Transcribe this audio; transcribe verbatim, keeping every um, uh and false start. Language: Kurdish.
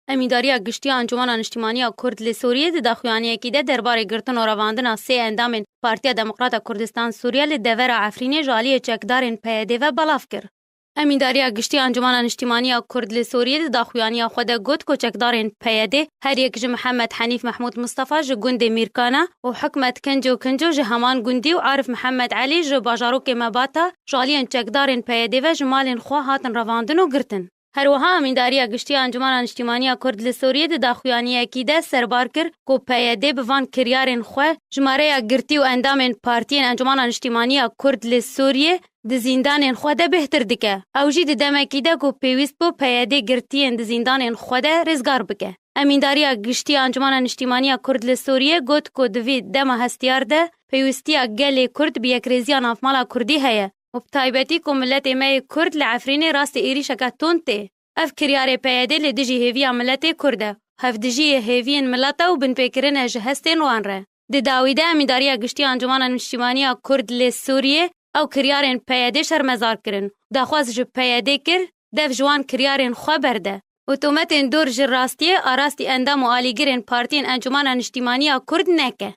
Emîndariya Giştî ya Encûmena Niştîmanî ya Kurd li Sûriyê di daxuyaniyekî de derbarê girtin û revandina sê endamên Partiya Demokrata Kurdistan Sûriye li devera Efrînê ji aliyê çekdarên P Y D ve belav kir. Emîndariya Giştî ya Encûmena Niştîmanî ya Kurd li Sûriyê di daxuyaniya xwe de got ku çekdarên P Y D her yek ji Mihemed Henîf Mehmûd Mistefa ji gundê Mîrkana û Hikmet Kinco Kinco ji heman gundî û Arif Mihemed Elî ji bajarokê Mebata ji aliyên çekdarên P Y D ve ji malên xwe hatin revandin û girtin. Her wiha Emîndariya Giştî ya Encûmena Niştîmanî ya Kurd li Sûriyê di daxuyaniyekî de serbar kir ku P Y D bi van kiryarên xwe jimareya girtî û endamên partiyên Encûmena Niştîmanî ya Kurd li Sûriyê di zîndanên xwe de bêhtir dike. Ew jî di demekî de ku pêwîst bû P Y D girtiyên di zîndanên xwe de rêzgar bike. Emîndariya Giştî ya Encûmena Niştîmanî ya Kurd li Sûriyê got ku di vî dema hestiyar de pêwîstiya gelê Kurd bi yekrêziya navmala Kurdî heye û bi taybetî ku miletê me yê Kurd li Efrînê rastî êrîşeke tund tê. Ev kiryarê P Y D li dijî hêviya miletê Kurd e, hevdijiyê hêviyên mileta û binpêkirin e ji hestên wan re. Di dawî de Emîndariya Giştî ya Encûmena Niştîmanî ya Kurd li Sûriyê ew kiryarên P Y D şermezar kirin û daxwaz ji P Y D kir dev ji wan kiryarên xwe berde û tometên dor ji rastiyê a rastî endam û alîgirên partiyên Encûmena Niştîmanî ya Kurd neke.